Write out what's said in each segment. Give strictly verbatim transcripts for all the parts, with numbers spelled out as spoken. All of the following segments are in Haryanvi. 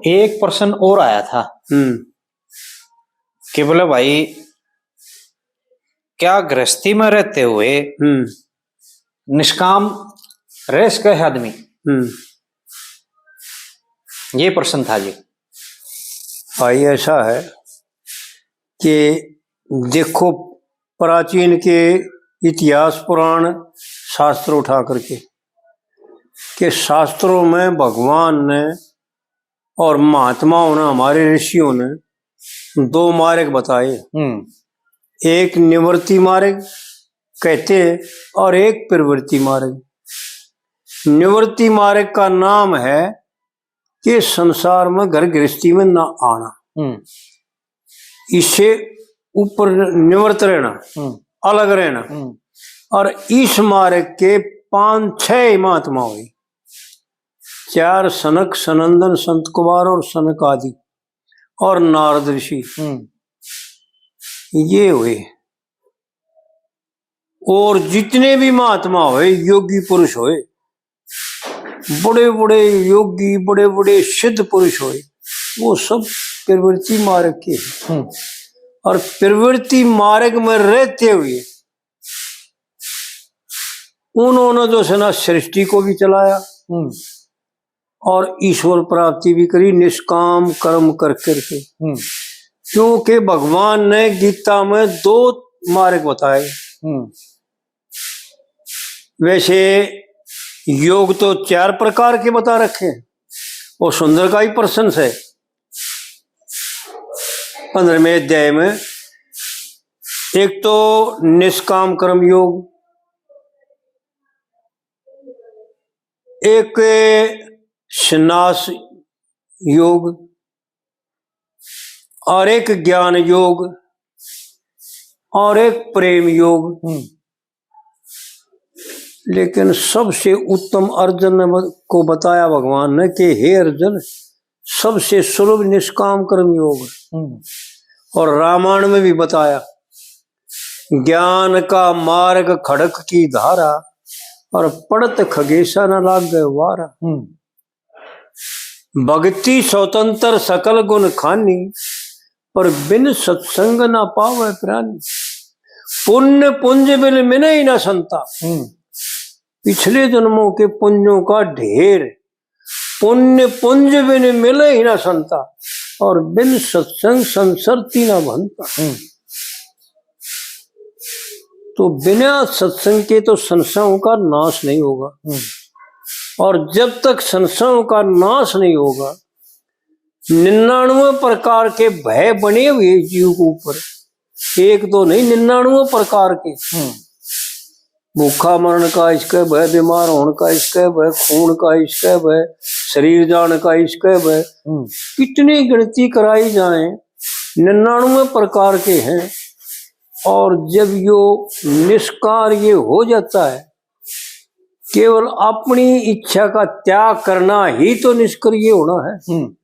एक प्रश्न और आया था हम्म। कि बोले, भाई, क्या गृहस्थी में रहते हुए हम्म। निष्काम रह सके है आदमी? हम्म। ये प्रश्न था जी। भाई, ऐसा है कि देखो, प्राचीन के इतिहास, पुराण, शास्त्र उठा करके, के शास्त्रों में भगवान ने और महात्माओं ने, हमारे ऋषियों ने दो मार्ग बताए। हम्म। एक निवृत्ति मार्ग कहते हैं और एक प्रवृत्ति मार्ग। निवृत्ति मार्ग का नाम है कि संसार में, घर गृहस्थी में ना आना, हम्म। इससे ऊपर निवृत्त रहना, हम्म। अलग रहना। हम्म। और इस मार्ग के पांच छह महात्मा हुए, चार सनक, सनंदन, संत कुमार और सनक आदि और नारद ऋषि, हम्म। ये हुए। और जितने भी महात्मा हुए, योगी पुरुष हुए, बड़े बड़े योगी, बड़े बड़े सिद्ध पुरुष हुए, वो सब प्रवृत्ति मार्ग के हैं। हम्म। और प्रवृत्ति मार्ग में रहते हुए उन्होंने जो है ना, सृष्टि को भी चलाया हम्म। और ईश्वर प्राप्ति भी करी, निष्काम कर्म कर करके। हम्म। क्योंकि भगवान ने गीता में दो मार्ग बताए। हम्म। वैसे योग तो चार प्रकार के बता रखे हैं, वो सुंदर का ही प्रश्न है। पंद्रहवें अध्याय में एक तो निष्काम कर्म योग, एक संन्यास योग, और एक ज्ञान योग, और एक प्रेम योग। हम्म। लेकिन सबसे उत्तम अर्जुन ने ब-, को बताया भगवान ने कि हे अर्जुन, सबसे सुलभ निष्काम कर्म योग है। हम्म। और रामायण में भी बताया, ज्ञान का मार्ग खड़क की धारा, और पड़त खगेशा न लागे वारा। हम्म। भक्ति स्वतंत्र सकल गुण खानी, पर बिन सत्संग ना पावे प्राणी। पुण्य पुंज बिन मिले ही ना संता। हम्म। पिछले जन्मों के पुण्यों का ढेर, पुण्य पुंज बिन मिले ही ना संता, और बिन सत्संग संसरती ना भंता। हम्म। तो बिना सत्संग के तो संसारों का नाश नहीं होगा। हम्म। और जब तक संसारों का नाश नहीं होगा, निन्यानवे प्रकार के भय बने हुए जीव के ऊपर, एक दो नहीं, निन्यानवे प्रकार के। हम्म। भूखा मरण का इसके भय, बीमार होने का इसके भय, खून का इसके भय, शरीर जाने का इसके भय, हम्म। कितनी गिनती कराई जाए, निन्यानवे प्रकार के हैं। और जब यो निष्कार्य हो जाता है, केवल अपनी इच्छा का त्याग करना ही तो निष्क्रिय होना है। हम्म।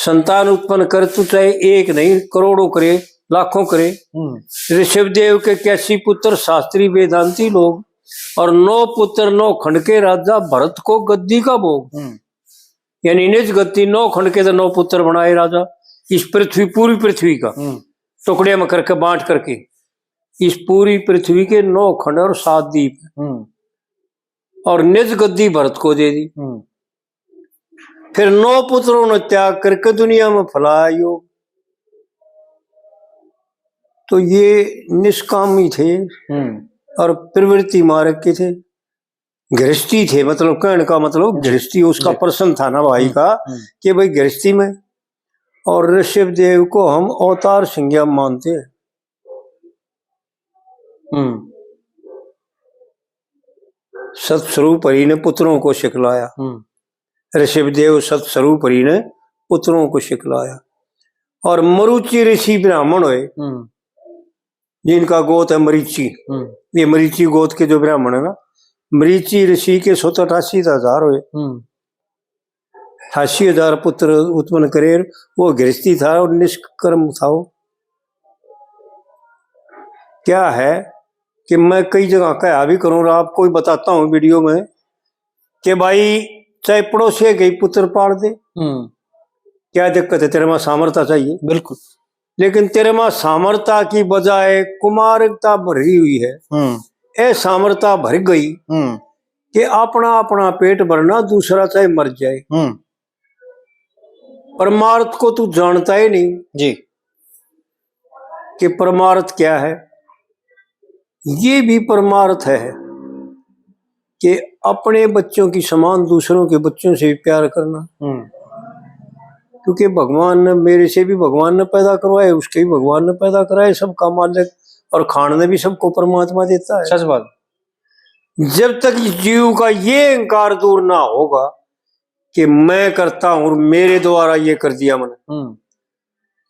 संतान उत्पन्न कर तू, चाहे एक नहीं, करोड़ों करे, लाखों करे। हम्म। ऋषभ देव के इक्यासी पुत्र शास्त्री वेदांती लोग, और नौ पुत्र नौ खंड के राजा, भरत को गद्दी का भोग। हम्म। यानी निज गद्दी नौ खंड के तो नौ पुत्र बनाए राजा, इस पृथ्वी, पूरी पृथ्वी का हम्म। टुकड़े में करके, बांट करके, इस पूरी पृथ्वी के नौ खंड और सात द्वीप, हम्म। और निज गद्दी भरत को दे दी। हम्म। फिर नौ पुत्रों ने त्याग करके दुनिया में फैलाया योग। तो ये निष्कामी थे हम्म। और प्रवृत्ति मार्ग के थे, गृहस्थी थे, मतलब कहने का मतलब गृहस्थी, उसका जी। प्रश्न था ना भाई हम्म, का हम्म। कि भाई गृहस्थी में, और ऋषभ देव को हम अवतार संज्ञा मानते हैं। हम्म। सत्स्वरूप हरि ने पुत्रों को सिखलाया। हम्म। ऋषभ देव सत्स्वरूप हरि ने पुत्रों को सिखलाया। और मरुचि ऋषि ब्राह्मण हुए, हम्म। जिनका गोत है मरीचि। हम्म। ये मरीचि गोत के जो ब्राह्मण है ना, मरीचि ऋषि के सौ अठासी हजार हुए। हम्म। अठासी हजार पुत्र उत्पन्न करे, वो गृहस्थी था और निष्कर्म था वो। क्या है कि मैं कई जगह कहा भी करूँ और आपको भी बताता हूँ वीडियो में कि भाई, चाहे पड़ोसी के ही पुत्र पाल दे, हम्म। क्या दिक्कत है, तेरे में सामर्थ्य चाहिए। बिल्कुल। लेकिन तेरे में सामर्थ्य की बजाय कुमारकता भरी हुई है। हम्म। ए सामर्थ्य भर गई हम्म। कि अपना, अपना पेट भरना, दूसरा चाहे मर जाए। हम्म। परमार्थ को तू जानता ही नहीं जी। कि परमार्थ क्या है। ये भी परमार्थ है कि अपने बच्चों की समान दूसरों के बच्चों से भी प्यार करना। हम्म। क्योंकि भगवान ने, मेरे से भी भगवान ने पैदा करवाए, उसके भी भगवान ने पैदा कराए, सबका मालिक और खाने भी सबको परमात्मा देता है। सच बात। जब तक इस जीव का ये अहंकार दूर ना होगा कि मैं करता हूं और मेरे द्वारा ये कर दिया मैंने, हम्म।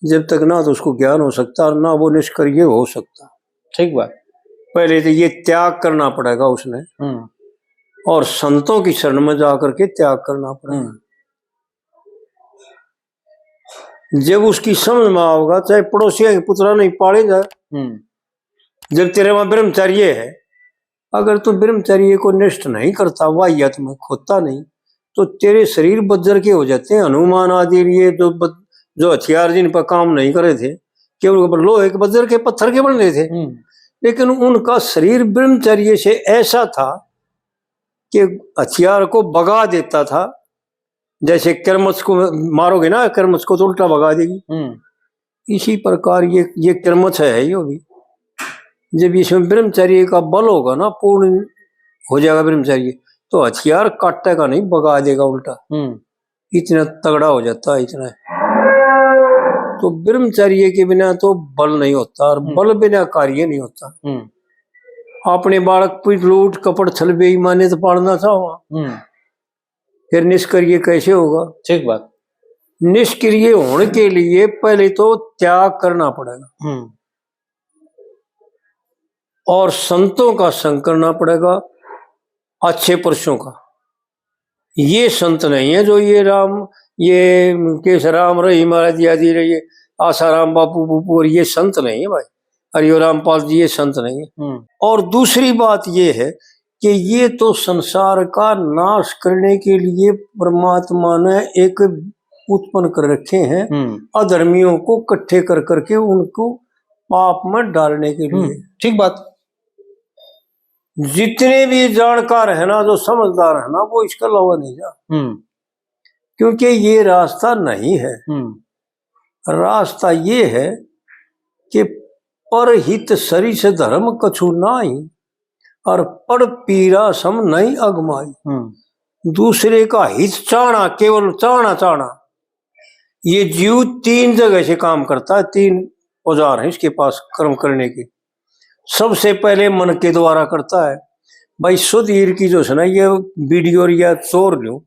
जब तक ना तो उसको ज्ञान हो सकता और ना वो निष्क्रिय हो सकता। ठीक बात। पहले तो ये त्याग करना पड़ेगा उसने, हम्म। और संतों की शरण में जा करके त्याग करना पड़ेगा। हम्म। जब उसकी समझ में आओगा, चाहे पड़ोसिया के पुत्रा नहीं पालेगा, हम्म। जब तेरे वहां ब्रह्मचर्य है, अगर तू ब्रह्मचर्य को नष्ट नहीं करता, वाहियात में खोता नहीं, तो तेरे शरीर वज्र के हो जाते हैं। हनुमान आदि लिए जो बज-, जो हथियार जिन पर काम नहीं करे थे, केवल लोहे के, वज्र के, पत्थर के बन रहे थे, हम्म। लेकिन उनका शरीर ब्रह्मचर्य से ऐसा था कि हथियार को भगा देता था। जैसे किरमच को मारोगे ना, किरमच को तो उल्टा भगा देगी। हम्म। इसी प्रकार ये, ये किरमच है, यो भी। जब इसमें ब्रह्मचर्य का बल होगा ना, पूर्ण हो जाएगा ब्रह्मचर्य, तो हथियार काटेगा नहीं, भगा देगा उल्टा। हम्म। इतना तगड़ा हो जाता है, इतना। तो ब्रह्मचर्य के बिना तो बल नहीं होता और हम्म। बल बिना कार्य नहीं होता। हम्म। अपने बालक पर लूट, कपट, छल, बेईमानी तो पालना चाहो, हम्म। फिर निष्क्रिय कैसे होगा? ठीक बात। निष्क्रिय होने के लिए पहले तो त्याग करना पड़ेगा, हम्म। और संतों का संग करना पड़ेगा, अच्छे पुरुषों का। ये संत नहीं है जो ये राम, ये केस राम रहीम आदि आदि रही, आसाराम बापू बूपू, और ये संत नहीं है भाई। हरियो रामपाल जी, ये संत नहीं है। हम्म। और दूसरी बात ये है कि ये तो संसार का नाश करने के लिए परमात्मा ने एक उत्पन्न कर रखे हैं, हम्म। अधर्मियों को इकट्ठे कर करके उनको पाप में डालने के लिए। हम्म, ठीक बात। जितने भी जानकार है ना, जो समझदार है ना, वो इसके अलावा नहीं जा, हम्म। क्योंकि ये रास्ता नहीं है। हम्म। रास्ता ये है कि पर हित सरिस धर्म कछु नाही, और पर पीरा सम नहीं अगमाई। हम्म। दूसरे का हित चाहना, केवल चाहना, चाहना। ये जीव तीन जगह से काम करता है, तीन औजार हैं इसके पास कर्म करने के। सबसे पहले मन के द्वारा करता है। भाई, सुधीर की जो है ना, ये वीडियो और या चोर लो,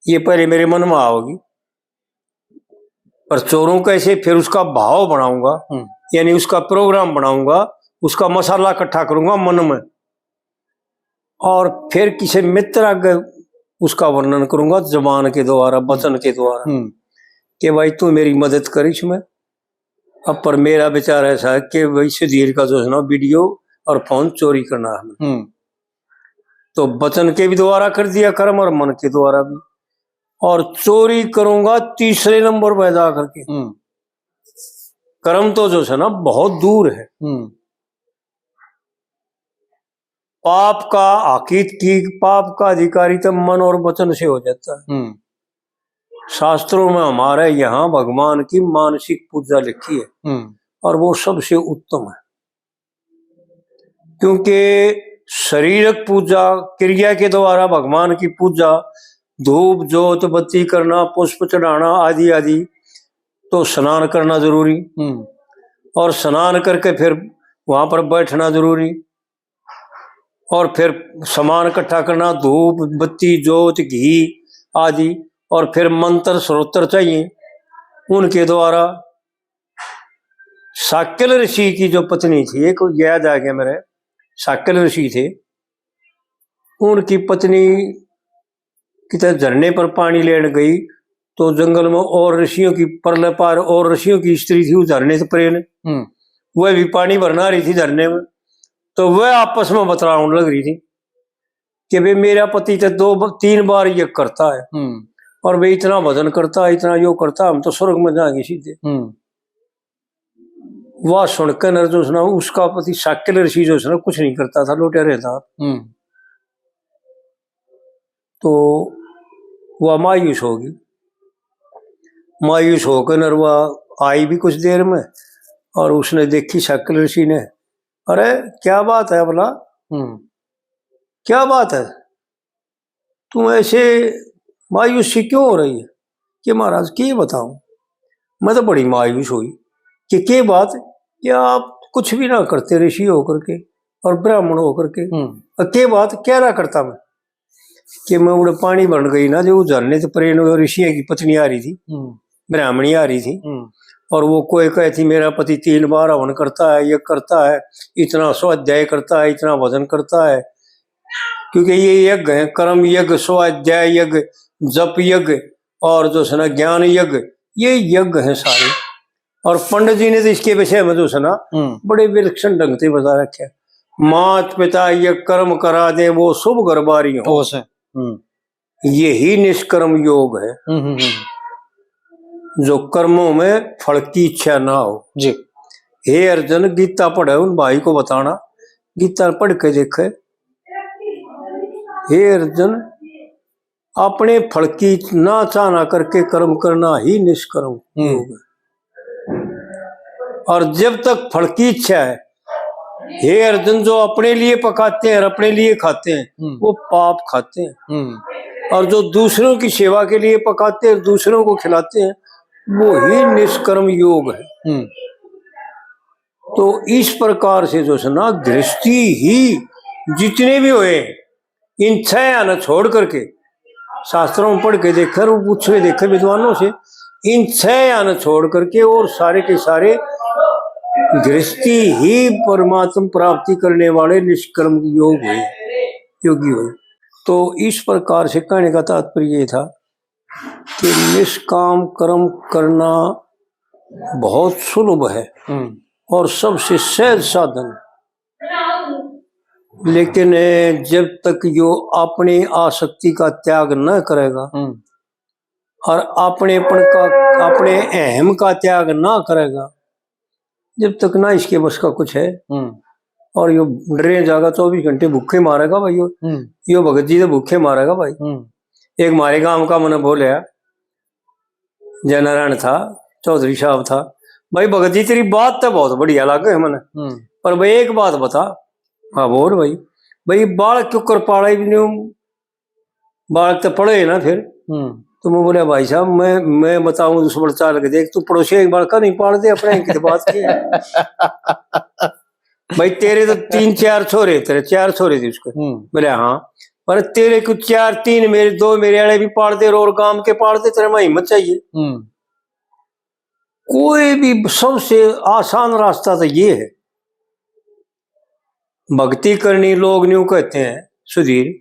ये पहले मेरे मन में आओगी, पर चोरों कैसे, फिर उसका भाव बनाऊंगा, हम्म। यानी उसका प्रोग्राम बनाऊंगा, उसका मसाला इकट्ठा करूंगा मन में, और फिर किसी मित्र आगे उसका वर्णन करूंगा जबान के द्वारा, वचन के द्वारा, हम्म। कि भाई, तू मेरी मदद कर इसमें। अब पर मेरा विचार ऐसा है कि भाई, सुधीर का जो है ना, वीडियो और फोन चोरी करना है। हम्म। तो वचन के भी द्वारा कर दिया कर्म और मन के द्वारा भी, और चोरी करूंगा तीसरे नंबर पर जा करके। हम्म। कर्म तो जो है ना, बहुत दूर है। हम्म। पाप का हकीकत की, पाप का अधिकारी तो मन और वचन से हो जाता है। हम्म। शास्त्रों में हमारे यहाँ भगवान की मानसिक पूजा लिखी है, हम्म। और वो सबसे उत्तम है, क्योंकि शारीरिक पूजा, क्रिया के द्वारा भगवान की पूजा, धूप, जोत, बत्ती करना, पुष्प चढ़ाना आदि आदि, तो स्नान करना जरूरी, हम्म। और स्नान करके फिर वहां पर बैठना जरूरी, और फिर सामान इकट्ठा करना, धूप, बत्ती, जोत, घी आदि, और फिर मंत्र स्रोत्र चाहिए। उनके द्वारा शाक्य ऋषि की जो पत्नी थी, एक याद आ गया मेरे, शाक्य ऋषि थे, उनकी पत्नी कितने झरने पर पानी लेने गई, तो जंगल में और ऋषियों की, परले पार और ऋषियों की स्त्री थी, उस झरने से प्रेम, हम्म। वह भी पानी भरना रही थी झरने में, तो वह आपस में बतलाने लग रही थी कि भाई, मेरा पति तो दो ब-, तीन बार ये करता है, हम्म। और वे इतना भजन करता, इतना यो करता, हम तो स्वर्ग में जाएंगे सीधे। हम्म। वह सुनकर नर जो उसने, उसका पति शाक्य ऋषि जो उसने कुछ नहीं करता था, लोटे रहता। हम्म। तो वह मायूस होगी। मायूस होकर नर वह आई भी कुछ देर में, और उसने देखी शाक्य ऋषि ने, "अरे, क्या बात है भला? हम्म। क्या बात है? तू ऐसे मायूसी क्यों हो रही है?" कि महाराज, के बताऊं, मैं तो बड़ी मायूस हुई। कि के बात? कि आप कुछ भी ना करते ऋषि होकर के और ब्राह्मण होकर के। हम्म। और के बात, क्या ना करता मैं? कि मैं उड़े पानी भरन गई ना, जो झरने से प्रेम ऋषि की पत्नी आ रही थी, हम्म। ब्राह्मणी आ रही थी, हम्म। और वो कोई कहे थी, "मेरा पति तीन बार हवन करता है, ये करता है, इतना स्वाध्याय करता है, इतना भजन करता है।" क्योंकि ये यज्ञ है, कर्म यज्ञ, स्वाध्याय यज्ञ, जप यज्ञ और जो है ना ज्ञान यज्ञ, ये यज्ञ हैं सारे। और पंडित जी ने तो इसके विषय में जो है ना हम्म। बड़े विलक्षण ढंग से बता रखे। मात पिता ये कर्म करा दे, वो शुभ घर बारी हो। वो से। हम्म। यही निष्कर्म योग है, हम्म, हम्म, हम्म। जो कर्मों में फल की इच्छा ना हो। जी। हे अर्जुन, गीता पढ़े, उन भाई को बताना, गीता पढ़ के देखे। हे अर्जुन, अपने फल की ना चाहना करके कर्म करना ही निष्कर्म हम्म। योग है। और जब तक फल की इच्छा है, हे अर्जुन, जो अपने लिए पकाते हैं और अपने लिए खाते हैं, हम्म। वो पाप खाते हैं। हम्म। और जो दूसरों की सेवा के लिए पकाते हैं और दूसरों को खिलाते हैं, वो ही निष्कर्म योग है। हम्म। तो इस प्रकार से जो है ना, गृहस्थी ही जितने भी हुए, इन छह आने छोड़ करके, शास्त्रों में पढ़ के देखे और पूछ के देखे विद्वानों से, इन छह आने छोड़ करके और सारे के सारे गृहस्थी ही परमात्म प्राप्ति करने वाले निष्कर्म योग हुए, योगी हुए। तो इस प्रकार से कहने का तात्पर्य ये था कि निष्काम कर्म करना बहुत सुलभ है हम्म। और सबसे सहज साधन, लेकिन जब तक यो अपनी आसक्ति का त्याग न करेगा हम्म। और अपनेपन का, अपने अहम का त्याग ना करेगा, जब तक ना इसके बस का कुछ है। हम्म। और यो डरे जागा, चौबीस घंटे भूखे मारेगा भाई यो। हम्म। यो भगत जी तो भूखे मारेगा भाई। हम्म। एक हमारे गांव का मने बोलिया, जयनारायण था, चौधरी साहब था, "भाई भगत जी, तेरी बात तो बहुत बढ़िया लागे है मने, हम्म। पर भाई एक बात बता।" "हाँ बोल भाई।" "भाई बालक क्यों कर पाले भी नहीं, बालक तो पड़े ना फिर।" हम्म। तो मैं बोला, "भाई साहब, मैं, मैं बताऊं, उस बड़ चाल के देख, तू पड़ोसी एक बालका नहीं पाल दे अपने, की तो बात की है।" भाई, तेरे तो तीन चार छोरे, तेरे चार छोरे थे उसके। हम्म। बोले, "हाँ।" "अरे, तेरे कुछ चार, तीन मेरे, दो मेरे आले भी पाल दे और गांव के पाल दे, तेरे में हिम्मत चाहिए।" हम्म। कोई भी, सबसे आसान रास्ता तो ये है। भक्ति करनी, लोग न्यू कहते हैं सुधीर,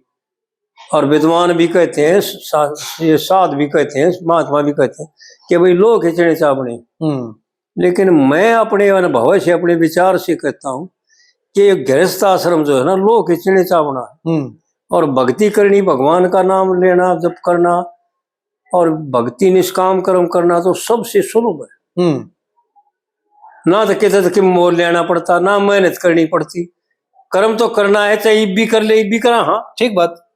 और विद्वान भी कहते हैं, सा-, ये साध भी कहते हैं, महात्मा भी कहते हैं कि भाई, लोग खींचने चापने। हम्म। लेकिन मैं अपने अनुभव से, अपने विचार से कहता हूँ कि ये गृहस्थ आश्रम जो है ना, लोग खींचने चापना है। हम्म। और भक्ति करनी, भगवान का नाम लेना, जप करना और भक्ति निष्काम कर्म करना तो सबसे सुलभ है। हम्म। ना तो किसी से मोल लेना पड़ता, ना मेहनत करनी पड़ती। कर्म तो करना है, चाहे इब भी कर ले, इब भी करा, हाँ। ठीक बात।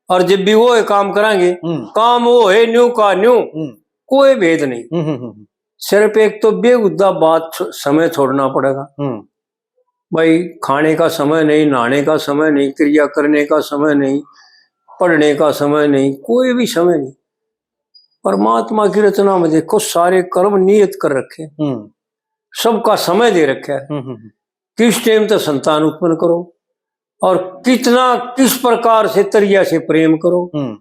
और जब भी वो है काम करांगे, हम्म। काम वो है न्यू का न्यू, हम्म। कोई भेद नहीं। हम्म, हम्म, हम्म। सिर्फ एक तो बेहुदा बात छ-, समय छोड़ना पड़ेगा। हम्म। भाई, खाने का समय नहीं, नहाने का समय नहीं, क्रिया करने का समय नहीं, पढ़ने का समय नहीं, कोई भी समय नहीं। परमात्मा की रचना में देखो, सारे कर्म नियत कर रखे, हम्म। सबका समय दे रखा है। हम्म, हम्म, हम्म। किस टाइम तक संतान उत्पन्न करो और कितना, किस प्रकार से तरिया से प्रेम करो। हम्म।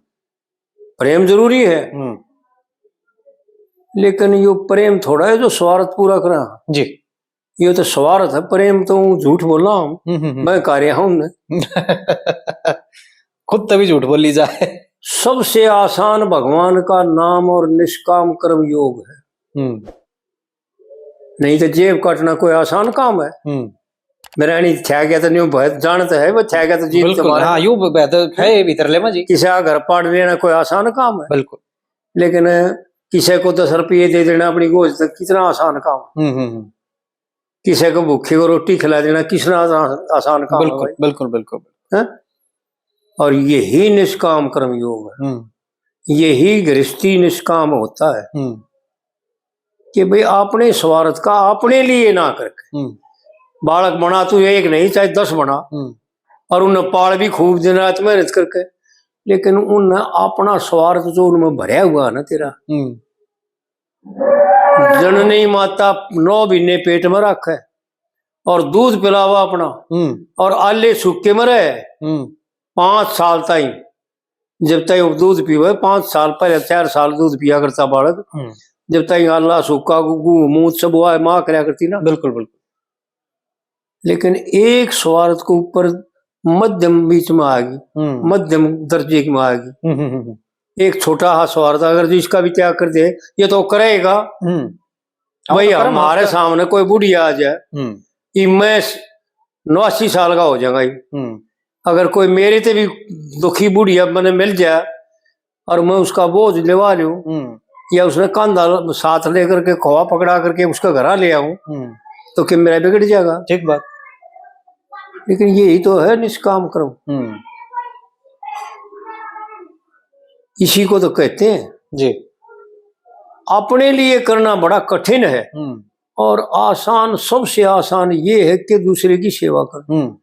प्रेम जरूरी है, हम्म। लेकिन यो प्रेम थोड़ा है जो स्वार्थ पूरा करा। जी। यो तो स्वार्थ है, प्रेम तो हूँ झूठ बोला हूँ, हम्म, हम्म, हम्म। मैं कार्य हूँ ना। खुद तभी झूठ बोली जाए। सबसे आसान भगवान का नाम और निष्काम कर्म योग है। हम्म। नहीं तो जेब काटना कोई आसान काम है? हम्म। मेरा नहीं, छा गया तो न्यू बहुत जानता है, वो छा गया तो जीत बिल्कुल, तुम्हारा। हाँ, यू ब-, बेहतर है भीतर ले में जी। किसी का घर पाड़ लेना कोई आसान काम है? बिल्कुल। लेकिन किसी को दस रुपये दे देना अपनी गोज तक, कितना आसान काम। हम्म हम्म हम्म। किसी को भूखे को रोटी खिला देना कितना आसान, आसान काम है बिल्कुल भाई। बिल्कुल बिल्कुल। हैं? और यही निष्काम कर्म योग है। हम्म। यही गृहस्थी निष्काम होता है हम्म। कि भाई अपने स्वार्थ का अपने लिए ना करके, हम्म। बालक बना तू एक नहीं चाहे दस बना, हम्म। और उन्हें पाल भी खूब दिन रात मेहनत करके, लेकिन उन्हें अपना स्वार्थ जो उनमें भरया हुआ है ना तेरा, हम्म। जननी माता नौ महीने पेट में रखे और दूध पिलावा अपना, हम्म। और आले सूखे में रहे हम्म। पाँच साल ताई, जब ताई वो दूध पीवे, पाँच साल पहले, चार साल दूध पिया करता बालक, हम्म। जब ताई आला सूखा गू, गू मूत सब हुआ है, माँ करया करती ना। बिल्कुल बिल्कुल। लेकिन एक स्वार्थ के ऊपर मध्यम बीच में आ गई, हम्म। मध्यम दर्जे की में आ गई। हम्म हम्म हम्म। एक छोटा हा स्वार्थ, अगर जो इसका भी त्याग कर दे, ये तो करेगा। हम्म। भाई, वो तो कर्म हमारे होता है। सामने कोई बुढ़िया आ जाए, हम्म। ये मैं स-, नवासी साल का हो जाऊंगा ये। हम्म। अगर कोई मेरे ते भी दुखी बुढ़िया मैंने मिल जाए और मैं उसका बोझ लेवा लूं, हम्म। या उसने कंधा साथ लेकर के, खोवा पकड़ा करके उसका घर ले आऊं, हम्म। तो क्या मेरा बिगड़ जाएगा? ठीक बात। लेकिन यही तो है निष्काम कर्म। हम्म। इसी को तो कहते हैं। जी। अपने लिए करना बड़ा कठिन है हम्म। और आसान, सबसे आसान ये है कि दूसरे की सेवा करना। हम्म।